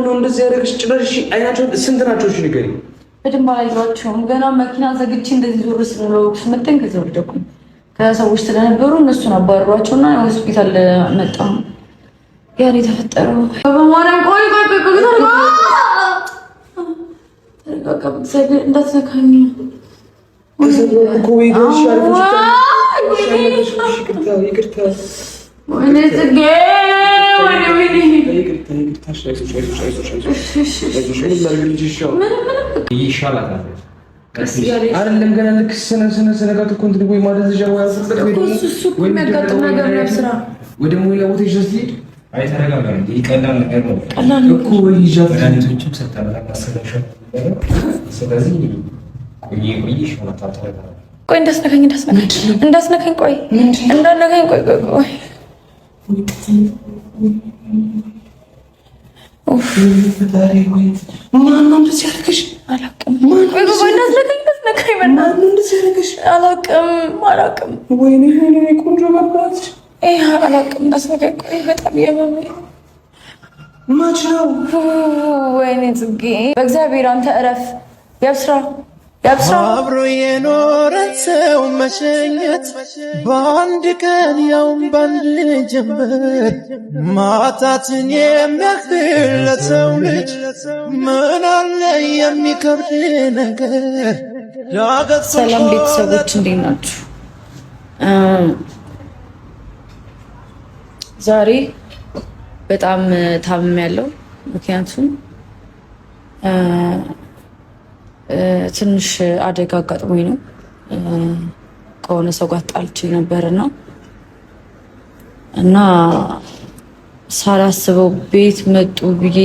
ነው እንደዚህ ያደረግሽ? ጭራሽ አይናቸው ስንት ናቸው? እሺ ንገሪኝ። በደንብ አላየኋቸውም። ገና መኪና ዘግቼ እንደዚህ ዞር ስል ነው በቦክስ መታኝ። ከዛ ወደኩኝ። ከዛ ሰዎች ስለነበሩ እነሱን አባረሯቸውና ሆስፒታል መጣሁ። ያን የተፈጠረው በማርያም ቆይ ቆይ ቆይ ቆይ ተረጋጋ፣ እግዚአብሔር እንዳትነካኝ። ወይኔ ጽጌ ወይኔ ወይኔ ይሻላታል አይደለም ገና ልክ ስነ ስነ ስነጋት እኮ እንትን ወይ ማደንዘዣ ወይ አልፈበት ወይ ደግሞ እሱ የሚያጋጥም ነገር ነው። ስራ ወይ ደግሞ ሌላ ቦታ ይዣት ልሂድ። አይ ተረጋጋ እንጂ ቀላል ነገር ነው እኮ ወይ ይዣት መድኃኒቶችም ሰጥተናታል፣ ማሰለሻ። ስለዚህ ቆይ ቆይ ይሻላታል። ተረጋጋ። ቆይ እንዳስነካኝ እንዳስነካኝ እንዳስነካኝ ቆይ እንዳነካኝ ቆይ ቆይ ቆይ ማነው እንደዚህ ያደረገሽ? አላውቅም። አላውቅም አላውቅም። ወይኔ ወይኔ ቆንጆ በእናትሽ አላውቅም። እንዳስነካኝ ቆይ በጣም እያመመኝ መች ነው? ወይኔ ጽጌ በእግዚአብሔር አንተ እረፍ። ያብስራ ያብስራ። አብሮ የኖረን ሰው መሸኘት በአንድ ቀን ያውም በአንድ ጀንበር ማጣትን የሚያክል ለሰው ልጅ ምን አለ የሚከብድ ነገር። ሰላም ቤተሰቦች እንዴት ናችሁ? ዛሬ በጣም ታምሜያለሁ። ምክንያቱም ትንሽ አደጋ አጋጥሞኝ ነው። ከሆነ ሰው ጋር ጣልቼ ነበርና እና ሳላስበው ቤት መጡ ብዬ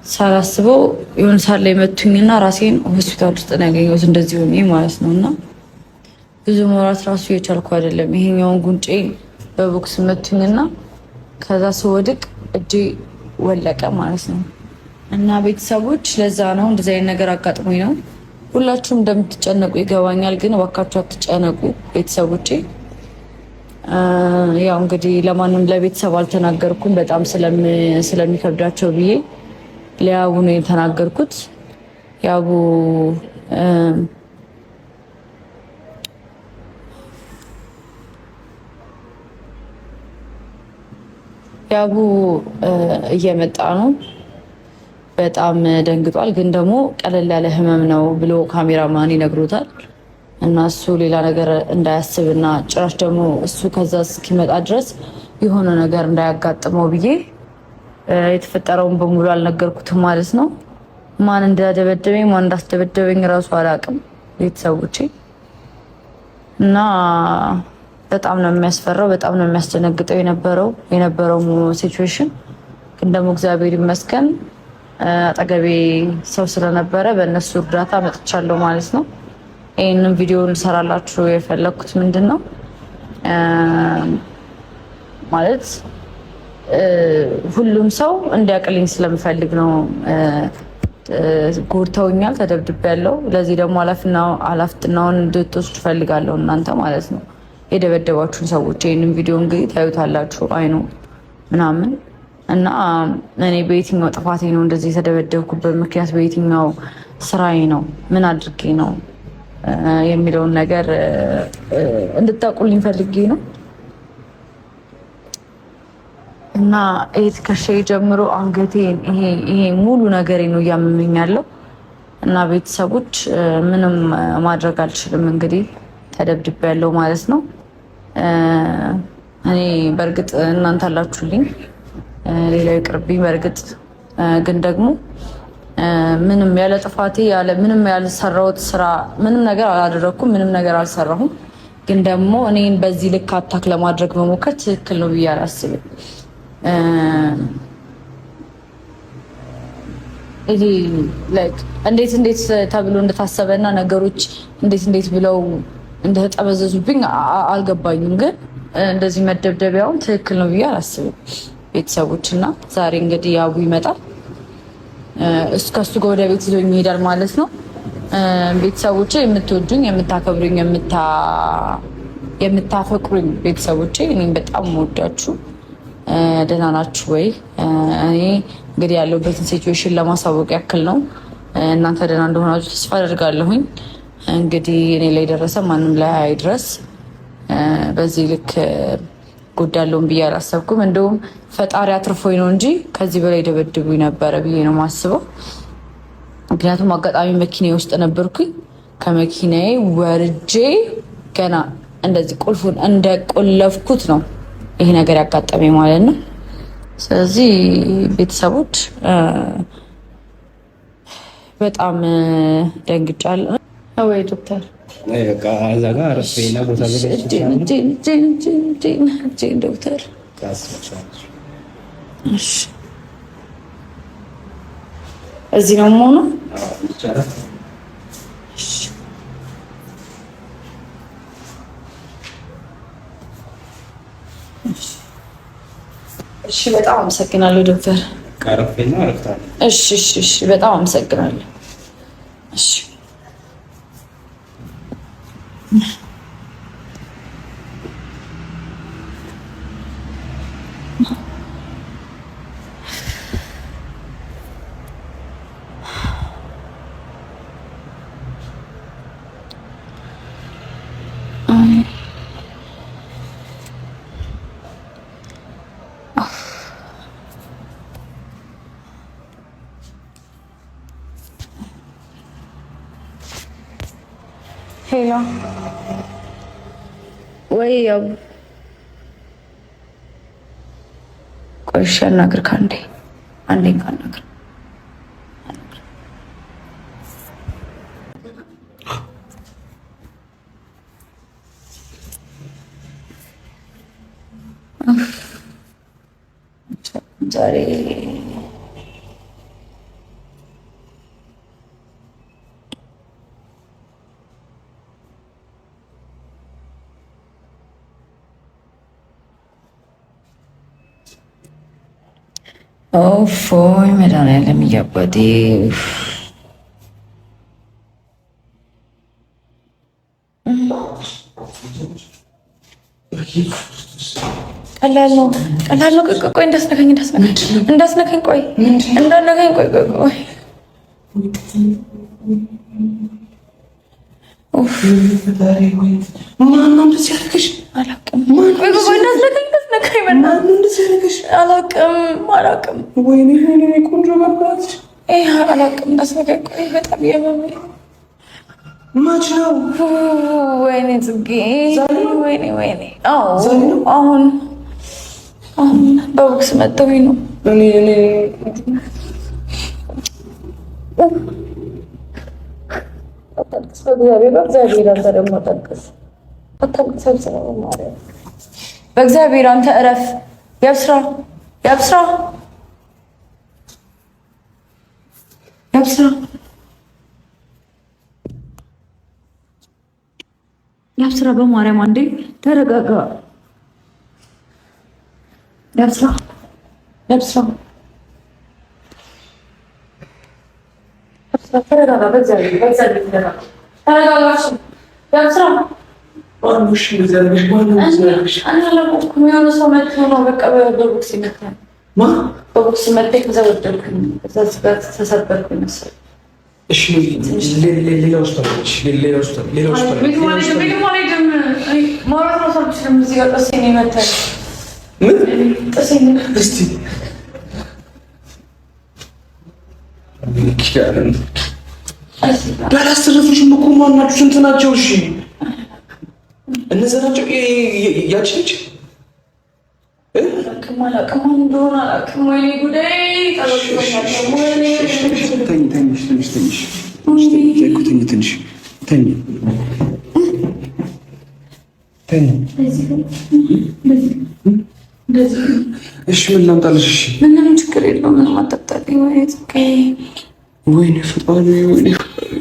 ሳላስበው የሆነ ሰዓት ላይ መቱኝና ራሴን ሆስፒታል ውስጥ ነው ያገኘሁት። እንደዚህ ሆኜ ማለት ነው። እና ብዙ መውራት ራሱ እየቻልኩ አይደለም። ይሄኛውን ጉንጬ በቦክስ መቱኝና ከዛ ስወድቅ እጄ ወለቀ ማለት ነው። እና ቤተሰቦች ለዛ ነው እንደዚህ አይነት ነገር አጋጥሞኝ ነው። ሁላችሁም እንደምትጨነቁ ይገባኛል፣ ግን እባካችሁ አትጨነቁ ቤተሰቦቼ። ያው እንግዲህ ለማንም ለቤተሰብ አልተናገርኩም በጣም ስለሚከብዳቸው ብዬ ለያቡ ነው የተናገርኩት። ያቡ ያቡ እየመጣ ነው። በጣም ደንግጧል። ግን ደግሞ ቀለል ያለ ህመም ነው ብሎ ካሜራማን ይነግሮታል። እና እሱ ሌላ ነገር እንዳያስብና ጭራሽ ደግሞ እሱ ከዛ እስኪመጣ ድረስ የሆነ ነገር እንዳያጋጥመው ብዬ የተፈጠረውን በሙሉ አልነገርኩትም ማለት ነው። ማን እንዳደበደበኝ ማን እንዳስደበደበኝ እራሱ አላውቅም ቤተሰቦቼ። እና በጣም ነው የሚያስፈራው፣ በጣም ነው የሚያስደነግጠው የነበረው situation። ግን ደግሞ እግዚአብሔር ይመስገን አጠገቤ ሰው ስለነበረ በእነሱ እርዳታ መጥቻለሁ ማለት ነው። ይህንን ቪዲዮ እንሰራላችሁ የፈለግኩት ምንድን ነው ማለት ሁሉም ሰው እንዲያቅልኝ ስለምፈልግ ነው። ጎድተውኛል፣ ተደብድቤያለሁ። ለዚህ ደግሞ ኃላፊነቱን እንድትወስዱ እፈልጋለሁ እናንተ ማለት ነው የደበደባችሁን ሰዎች። ይህንን ቪዲዮ እንግዲህ ታዩታላችሁ አይኑ ምናምን እና እኔ በየትኛው ጥፋቴ ነው እንደዚህ የተደበደብኩበት ምክንያት በየትኛው ስራዬ ነው ምን አድርጌ ነው የሚለውን ነገር እንድታውቁልኝ ፈልጌ ነው። እና ይሄ ትከሻዬ ጀምሮ አንገቴን ይሄ ሙሉ ነገሬ ነው እያመመኝ ያለው። እና ቤተሰቦች ምንም ማድረግ አልችልም። እንግዲህ ተደብድቤያለሁ ማለት ነው። እኔ በእርግጥ እናንተ አላችሁልኝ፣ ሌላው ይቅርብኝ። በእርግጥ ግን ደግሞ ምንም ያለ ጥፋቴ ያለ ምንም ያልሰራሁት ስራ ምንም ነገር አላደረኩም፣ ምንም ነገር አልሰራሁም። ግን ደግሞ እኔን በዚህ ልክ attack ለማድረግ መሞከር ትክክል ነው ብዬ አላስብም። ይሄ like እንዴት እንዴት ተብሎ እንደታሰበ እና ነገሮች እንዴት እንዴት ብለው እንደተጠመዘዙብኝ አልገባኝም። ግን እንደዚህ መደብደቢያውን ትክክል ነው ብዬ አላስብም። ቤተሰቦች እና ዛሬ እንግዲህ ያቡ ይመጣል፣ ከሱ ጋር ወደ ቤት ይዞኝ ይሄዳል ማለት ነው። ቤተሰቦቼ የምትወዱኝ፣ የምታከብሩኝ፣ የምታፈቅሩኝ ቤተሰቦቼ እኔም በጣም ወዳችሁ ደህና ናችሁ ወይ? እኔ እንግዲህ ያለሁበትን situation ለማሳወቅ ያክል ነው። እናንተ ደህና እንደሆናችሁ ተስፋ አደርጋለሁኝ። እንግዲህ እኔ ላይ ደረሰ ማንም ላይ አይድረስ። በዚህ ልክ ጎዳለውን ብዬ አላሰብኩም። እንደውም ፈጣሪ አትርፎኝ ነው እንጂ ከዚህ በላይ ደበድቡኝ ነበረ ብዬ ነው የማስበው። ምክንያቱም አጋጣሚ መኪናዬ ውስጥ ነበርኩኝ። ከመኪናዬ ወርጄ ገና እንደዚህ ቁልፉን እንደቆለፍኩት ነው ይሄ ነገር ያጋጠመኝ ማለት ነው። ስለዚህ ቤተሰቦች በጣም ደንግጫለሁ። ወይ ዶክተር ዶክተር እዚህ ነው የምሆነው። እሺ፣ በጣም አመሰግናለሁ ዶክተር። እሺ፣ እሺ፣ እሺ፣ በጣም አመሰግናለሁ። እሺ። Hello ወይ ያው ቆይ እሺ፣ አናግር ከአንዴ አንዴ አናግር። ዛሬ ኦፎይ መድኃኒዓለም እያባቴ ቀላል ነው፣ ቀላል ነው። ቆይ ቆይ፣ እንዳስነካኝ፣ እንዳስነካኝ፣ እንዳስነካኝ፣ ቆይ እንዳስነካኝ፣ ቆይ ቆይ ቆይ። ማነው እንደዚህ ያደረገሽ? አላውቅም። ቆይ ቆይ፣ እንዳስነካኝ፣ እንዳስነካኝ፣ ማነው እንደዚህ ያደረገሽ? አላውቅም፣ አላውቅም። ወይኔ ወይኔ፣ ቆንጆ በእናትሽ አላውቅም። እንዳስነካኝ፣ ቆይ፣ በጣም እያመመኝ መች ነው? ወይኔ ጽጌ፣ ወይኔ ወይኔ። አዎ አሁን አሁን በቦክስ መጥተውኝ ነው። እኔ እኔ አታልቅስ፣ በእግዚአብሔር በእግዚአብሔር። አንተ ደግሞ አታልቅስ፣ አታልቅስ። በእግዚአብሔር አንተ እረፍ። ያብስራ፣ ያብስራ፣ ያብስራ፣ ያብስራ። በማርያም አንዴ ተረጋጋ። ያብስራ፣ ያብስራ፣ ተረጋጋ። በእግዚአብሔር በእግዚአብሔር ተረጋጋ። ተረጋጋ። ያብስራ አላወኩም። የሆነ ሰው መጥቶ ነው በቃ በቦክስ ይመታል። በቦክስ መታኝ። ከዛ ወደድኩኝ። ከዛ ተሰበርኩኝ መሰለኝ። እሺ ሌላ ሆስፒታል፣ ሌላ ሆስፒታል፣ ሌላ ሆስፒታል። ማውራት እራሱ አልችልም። እዚህ ጋር ጥርሴን የመታኝ ምን ጥርሴን እስቲ ባላስተረፉሽም እኮ ማናችሁ? ስንት ናቸው? እሺ እነዛ ናቸው። ያቺ ልጅ አላውቅም እንደሆነ አላውቅም። ወይኔ ጉዴ! ተኝ ተኝ ትንሽ ትንሽ ተኝ ትንሽ ተኝ ተኝ። እሺ ምን ላምጣልሽ? እሺ ምንም ችግር የለውም። ምንም አታጣልኝ። ወይኔ ጽጌ፣ ወይኔ ፈጣሪ፣ ወይኔ ፈጣሪ።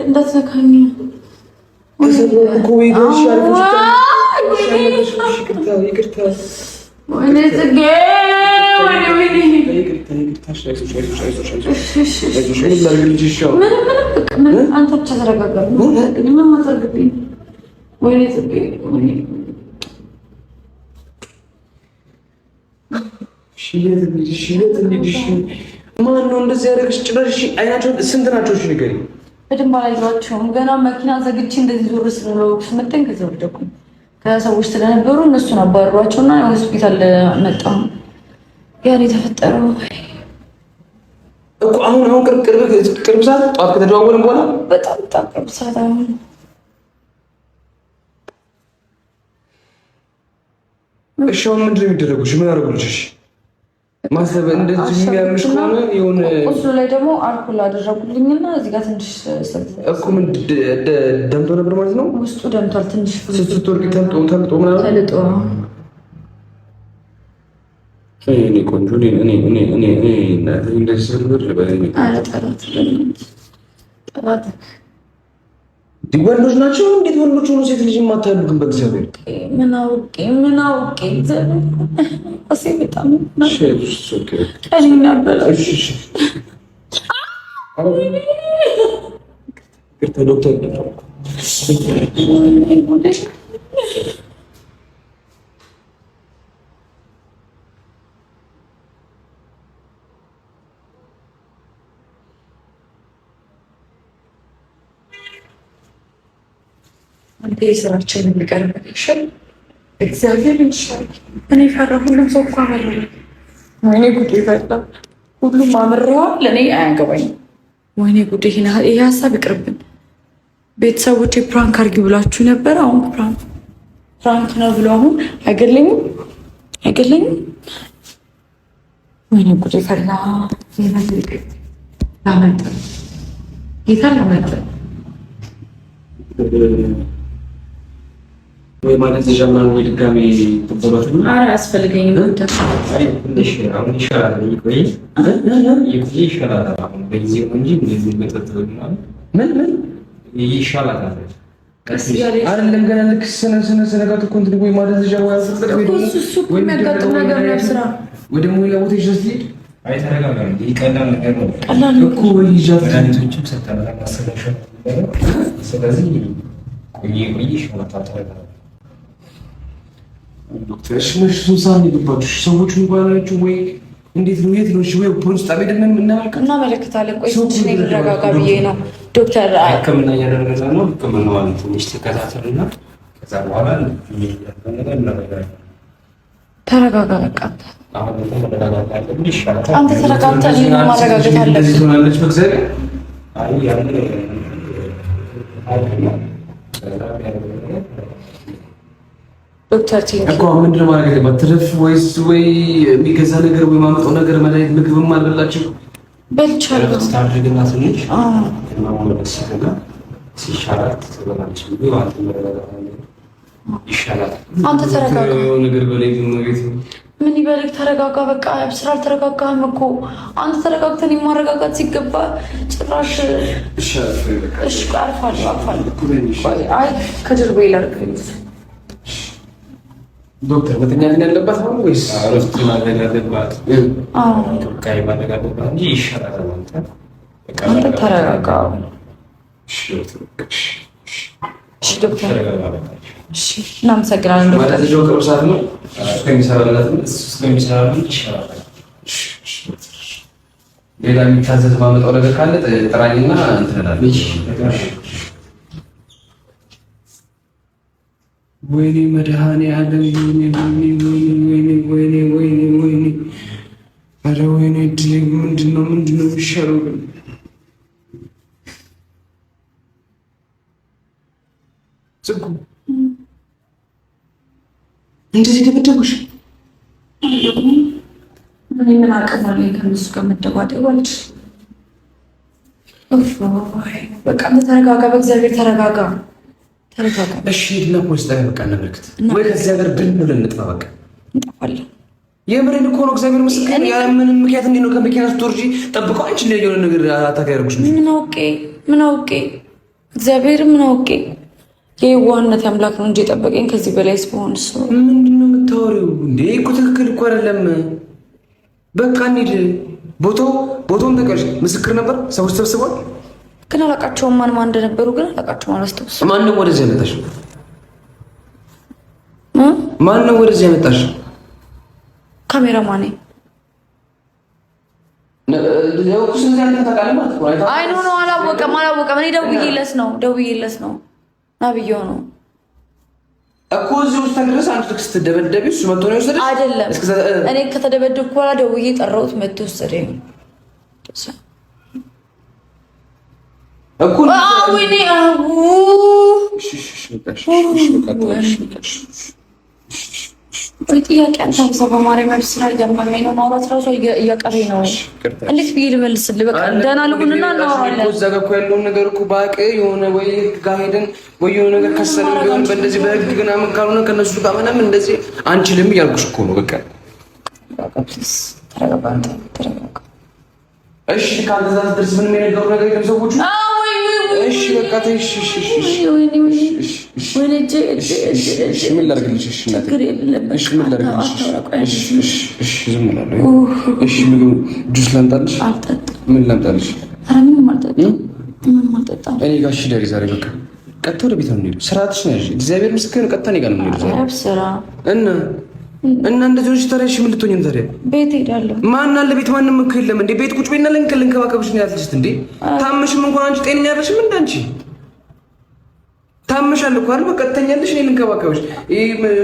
እንዳትነካኝ። ወይኔ ጽጌ፣ ወይኔ ወይኔ። አንተ ብቻ ተረጋጋ። ምንም አታርግብኝ። ወይኔ ጽጌ፣ ማነው እንደዚህ ያደረግሽ? ጭራሽ አይናቸውን ስንት ናቸው? እሺ ንገሪኝ። በደንብ አላየኋቸውም። ገና መኪና ዘግቼ እንደዚህ ዞር ስለው ስመጣኝ ከዛ ወደኩኝ። ከሰዎች ስለነበሩ እነሱን አባረሯቸውና ሆስፒታል መጣሁ። ያን የተፈጠረው እኮ አሁን አሁን ቅርብ ሰዓት ጠዋት ከተደዋወልን በኋላ በጣም በጣም ቅርብ ሰዓት አሁን። እሺ አሁን ምንድን ነው የሚደረጉ? ምን አደረጉልሽ? ማሰብ እንደዚህ የሚያምሽ ከሆነ የሆነ ቁስሉ ላይ ደግሞ አልኮል አደረጉልኝና እዚህ ጋር ትንሽ እኮ ምን ደምቶ ነበር ማለት ነው። ውስጡ ደምቷል። ትንሽ ስትወርቂ ተልጦ ተልጦ ምናምን ተልጦ። እኔ ቆንጆ እኔ እኔ እኔ እኔ እንደዚህ ስልብር ጠላት ወንዶች ናቸው። እንዴት ወንዶች ሆኖ ሴት ልጅ የማታሉ ግን በእግዚአብሔር ምን አውቄ ምን አውቄ በጣም ዶክተር አንተ የስራችን የሚቀርብ ይሻል እግዚአብሔር ይሻል። እኔ ፈራ። ሁሉም ሰው እኮ አመረረ። ወይኔ ጉዴ ፈላ። ሁሉም አምረዋል። እኔ አያገባኝም። ወይኔ ጉዴ! ይሄ ሀሳብ ይቅርብን። ቤተሰቦቼ prank አድርጊ ብላችሁ ነበር። አሁን prank ነው ብሎ አሁን አይገለኝም፣ አይገለኝም። ወይኔ ጉዴ ፈላ። ላመጥ ጌታ ላመጥ ወይ ማለት ጀመር ወይ ድጋሜ ትበሏት። ኧረ አያስፈልገኝም። ትንሽ አሁን ይሻላል። ይቆይ ይቆይ ይሻላል። አሁን በጊዜው እንጂ እንደዚህ መጠጥ ምን ምን ይሻላል አይደለም። ገና ልክ ስነ ስነ ስነጋት እኮ እንትን ወይ ማደንዘዣ ወይ አልሰጠህ ወይ ደግሞ እሱ እኮ የሚያጋጥም ነገር ነው። ስራ ወይ ደግሞ ሌላ ቦታ ይዘህ ስትሄድ አይ ተረጋጋ። ይህ ቀላል ነገር ነው ቀላል እኮ ወይ ይዣት መድኃኒቶችም ሰጥተናል ማሰለሻ። ስለዚህ ቆይ ቆይ ይሻላል። ተረጋጋ ዶክተር። እሺ መች ስንት ሰዓት ነው የገባችሁ? ሰዎቹ እንኳን አላችሁ ወይ? እንዴት ነው? የት ነው? እሺ ወይ ፖሊስ ጣቢያ ሄደን እናመልክት እናመለክታለን። ቆይ ትንሽ እኔ ልረጋጋ ብዬ ነው ዶክተር። ሕክምና እያደረገ ነው። ሕክምናዋን ትንሽ ተከታተልና ከዛ በኋላ ተረጋጋ። በቃ አንተ ተረጋግተህ እኔን ማረጋገጥ አለብህ። ትሆናለች በእግዚአብሔር። አይ ያንን ዶክተር thank እኮ ምንድን ነው ማድረግ ያለባት? ትረፍ ወይስ ወይ የሚገዛ ነገር ወይ ማመጣው ነገር መድኃኒት ምግብም አልበላችም። በልቻለሁ። እረፍት ታድርግና ትንሽ ሲሻላት ትበላለች። ምግብ አንተ መረጋጋት ይሻላል። አንተ ተረጋጋ። ነገር በላይ ቤት ምን ይበልክ? ተረጋጋ። በቃ ስራ አልተረጋጋህም እኮ አንተ ተረጋግተን እኔን ማረጋጋት ሲገባ ጭራሽ። እሺ አርፋለሁ፣ አርፋለሁ። ቆይ አይ ከጀርባዬ ላድርግ። ዶክተር መተኛት ነው ያለባት አሁን ወይስ እረፍት ማድረግ አለባት? እንክብካቤ ማድረግ አለባት እንጂ ይሻላል። አንተ አንተ ተረጋጋ። እሺ ዶክተር፣ እሺ እናመሰግናለን ዶክተር። ማለት ልጅ ቅርብ ሰዓት ነው እስከሚሰራላት እስከሚሰራላት ይሻላል። ሌላ የሚታዘዝ ማመጣው ነገር ካለ ጥራኝና እንትን እላለሁ። ወይኔ መድኃኔዓለም፣ ወይኔ ወይኔ ወይኔ ወይኔ ወይኔ ወይኔ፣ ኧረ ወይኔ እድሌ! ምንድን ነው ምንድን ነው የሚሻለው ግን? ጽጉ እንደዚህ ደበደቡሽ? እኔ ምን አቅም አለኝ ከእነሱ ጋር መደባደብ አልችልም። በቃ አንተ ተረጋጋ፣ በእግዚአብሔር ተረጋጋ፣ ተረጋጋ። እሺ ሂድና ፖሊስ ጣቢያ በቃ እናመልክት፣ ወይ ከዚህ ሀገር ብን ብለን እንጥፋ። በቃ እንጠፋለን። የምሬን እኮ ነው። እግዚአብሔር ምስክር። ያለ ምንም ምክንያት እንዴት ነው ከመኪና ስትወርጂ ጠብቀው አንቺ ላይ የሆነ ነገር attack ያደርጉሽ? ምን አውቄ ምን አውቄ እግዚአብሔር ምን አውቄ። የዋህነት አምላክ ነው እንጂ የጠበቀኝ ከዚህ በላይ ስሆን ምንድን ነው የምታወሪው እንዴ? እኮ ትክክል እኮ አይደለም። በቃ እንሂድ። ቦታውን ተቀርሽ ምስክር ነበር፣ ሰዎች ተሰብስበዋል። ግን አላውቃቸውም፣ ማን ማን እንደነበሩ ግን አላውቃቸውም፣ አላስታውስም። ማን ነው ወደዚህ ያመጣሽ? ማን ነው ወደዚህ ያመጣሽ? ካሜራማን። አይ no no፣ አላወቀም አላወቀም። እኔ ደውዬለት ነው ና ብዬው ነው እኮ እዚህ ውስጥ ድረስ አንቺ ስትደበደቢ እሱ መጥቶ ነው የወሰደሽ? አይደለም፣ እኔ ከተደበደብኩ በኋላ ደውዬ ጠራሁት፣ መጥቶ ወሰደኝ እኮ። ወይኔ ወይ ጥያቄ አንተ አብዛ በማርያም ስራ እያመመኝ ነው። ማውራት እራሱ እያቀረኝ ነው። እንዴት ብዬ ልመልስልህ? በቃ ደህና ልሁንና እናወራለን። እዛ ጋር እኮ ያለውን ነገር እኮ ባቅ የሆነ ወይ ህግ ጋር ሄደን ወይ የሆነ ነገር ከሰን ቢሆን በእንደዚህ በህግ ምናምን ካልሆነ ከነሱ ጋር ምናምን እንደዚህ አንችልም እያልኩሽ እኮ ነው። በቃ ተረጋጋ፣ አንተ ተረጋጋ። እሺ ከአንተ እዛ ስትደርስ ምንም የነገሩ ነገር የለም ሰዎቹ። እሺ በቃ ተይ። እሺ እሺ እሺ እሺ ምን ላድርግልሽ? እሺ እናቴ፣ እሺ ምን ላድርግልሽ? እሺ እሺ እሺ ዝም እላለሁ። እሺ ምግብ ጁስ ላምጣልሽ? ምን ላምጣልሽ? ኧረ ምንም አልጠጣም፣ ምንም አልጠጣም። እኔ ጋር እሺ ደሪ ዛሬ በቃ ቀጥታ ወደ ቤት ነው የምንሄደው። ስርዓትሽ ነው ያልሽ። እግዚአብሔር ምስክር ነው። ቀጥታ እኔ ጋር ነው የምንሄደው ዛሬ። እና እና እንደዚህ ሆነሽ ታዲያ እሺ ምን ልትሆኚ ነው ታዲያ? ቤት እሄዳለሁ። ማን አለ ቤት? ማንም እኮ የለም እንዴ። ቤት ቁጭ በይና ልንከባከብሽ ነው ያልሽት እንዴ። ታመሽም እንኳን አንቺ ጤነኛ አይደለሽም እንደ አንቺ ታመሻል እኮ አይደል? በቃ ትተኛለሽ፣ እኔ ልንከባከብሽ። ይሄ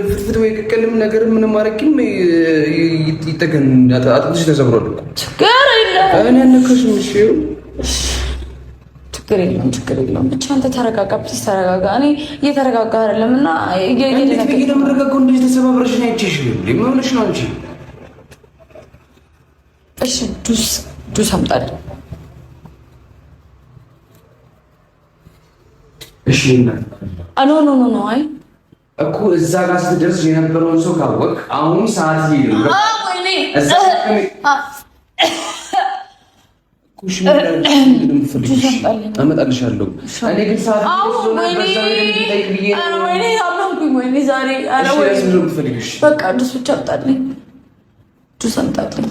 ፍትፍት ወይ ቅቅልም ነገር ምንም አረቂም ይጠገን። አጥንትሽ ተሰብሯል እኮ። ችግር የለውም። እኔ አልነካሽም። እሺ ችግር የለውም፣ ችግር የለውም። ብቻ አንተ ተረጋጋ፣ please ተረጋጋ። እኔ እየተረጋጋ አይደለም እና እንዴት ብዬ ነው የምረጋጋው? እንደዚህ ተሰባብረሽ ነው አይቼሽ። ምን ሆነሽ ነው አንቺ? እሺ juice juice አምጣልኝ። እሺ no no no no አይ እኮ እዛ ጋር ስትደርስ የነበረውን ሰው ካወቅ አሁን ሰዓት ይሄ ነው። አመጣልሻለሁ። እኔ ግን ሰዓት በቃ ጁስ ብቻ አምጣልኝ፣ ጁስ አምጣልኝ።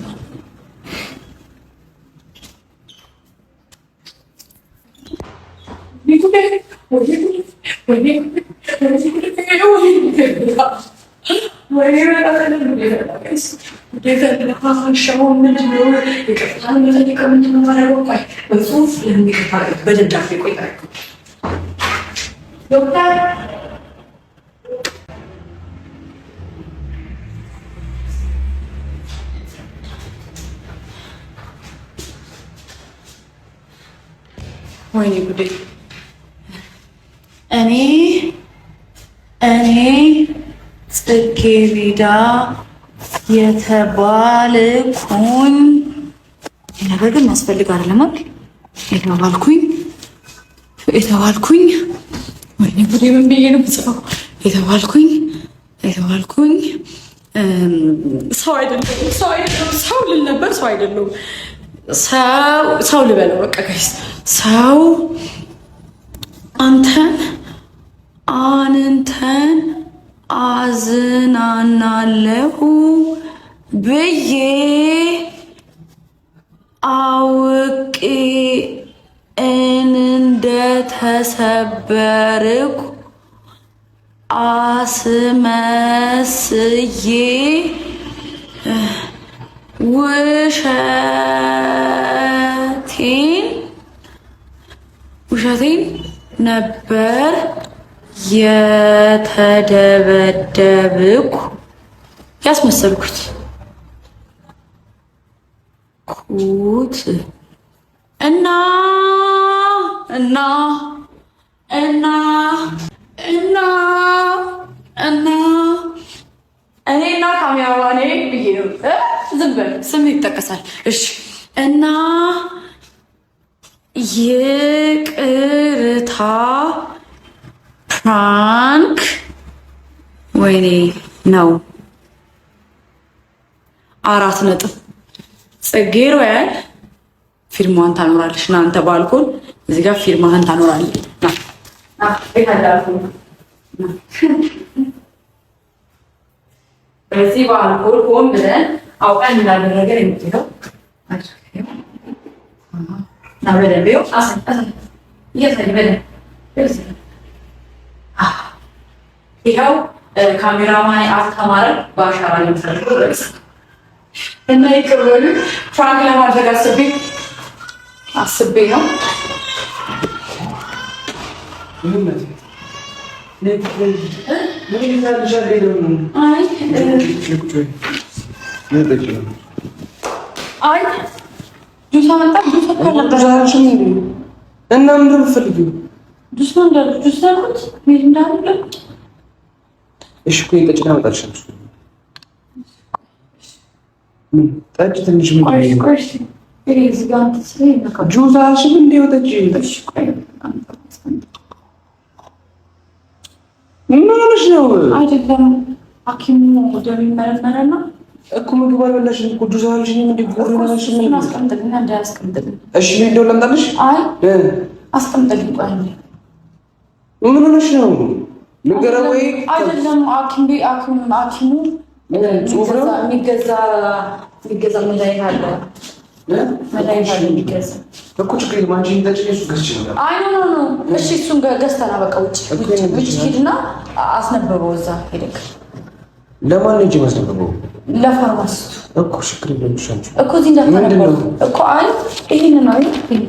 ወይኔ ጉዴ! እኔ እኔ ጽጌረዳ የተባልኩኝ ነገር ግን ያስፈልግ አይደለም አይደል? የተባልኩኝ ወይኔ ጉዴ! ምን ብዬ ነው የምጽፈው? የተባልኩኝ የተባልኩኝ ሰው አይደለም፣ ሰው አይደለም፣ ሰው ልል ነበር፣ ሰው አይደለም፣ ሰው ልበለው በቃ guys፣ ሰው አንተን አንተን አዝናናለሁ ብዬ አውቄ እንደተሰበርኩ አስመስዬ ውሸቴን ውሸቴን ነበር የተደበደብኩ ያስመሰልኩት ኩት እና እና እና እና እና እኔና ካሜራማኔ ብዬ ነው። ዝም በል ስም ይጠቀሳል። እሺ እና ይቅርታ prank ወይኔ ነው። 4 ነጥብ ጽጌ ሮያል ፊርማዋን ታኖራለች። ና አንተ ባልኮን እዚህ ጋር ፊርማህን ታኖራለህ። በዚህ በአልኮል ሆን ብለን አውቀን እንዳደረገ የምትለው ና በደንብ ይኸው አሳይ አሳይ እያሳይ በደንብ ይኸው ካሜራማን አልተማረም። በአሻራ ለምፈልገው እና ይቅር በሉ። Prank ለማድረግ አስቤ ነው። አይ ጁስ አመጣ። ጁስ እና ምንድን ነው የምትፈልጊው? ጁስ ነው እንዳልኩት፣ ጁስ ያልኩት ሜል እንዳለ። እሺ እኮ ጠጭ ታመጣልሻለሽ። ጠጭ ትንሽ ጁስ አልሽም እንደ ጠጭ። ምን ሆነሽ ነው? አይደለም ሐኪሙ ደም ይመረመረና እኮ ምግብ አልበላሽም እኮ ጁስ አልሽኝም እንደ ጉር ሆነሽ። ምን አስቀምጥልኝ፣ እንዳያስቀምጥልኝ። እሺ እንደው ላምጣልሽ? አይ አስቀምጥልኝ። ቆይ ምን ሆነሽ ነው? ልንገረው ወይ አይደለም? ሐኪም ቤት ሐኪሙ ጽሁፍ ነው የሚገዛ የሚገዛ መድኃኒት አለ፣ መድኃኒት አለ የሚገዛ እኮ ችግር የለም። አንቺ ጠጪ፣ እሱ ገዝቼ ነው። አይ no no no፣ እሺ እሱን ገዝተና በቃ ውጭ ውጭ ሂድና አስነበበው። እዛ ሄደክ ለማን ነው እንጂ ማስነበበው? ለፋርማሲስቱ እኮ ችግር የለም። እሺ አንቺ እኮ እዚህ እንዳታነበው እኮ። አይ ይሄን ነው ይሄ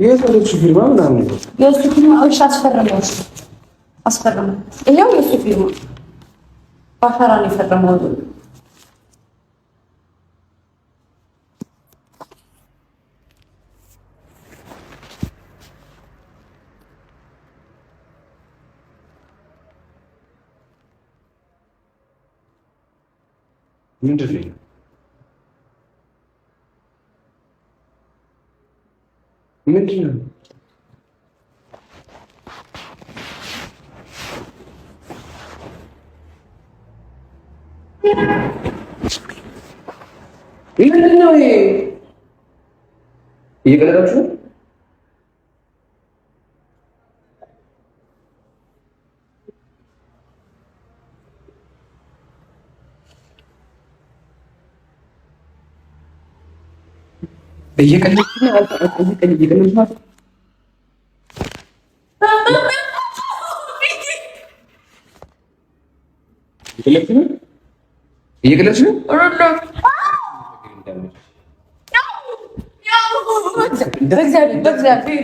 የት ፊርማ ምናምን ነው የእሱ ፊርማ። እሺ አስፈርመው፣ አስፈርመው። ይኸው የእሱ ፊርማ በአሻራ ነው የፈረመው። ምንድን ነው? ምንድን ነው? ምንድን ነው ይሄ? እየቀለዳችሁ ነው? እየቀለድሽ ነው? እየቀለድሽ ነው? እየቀለድሽ ነው? በእግዚአብሔር።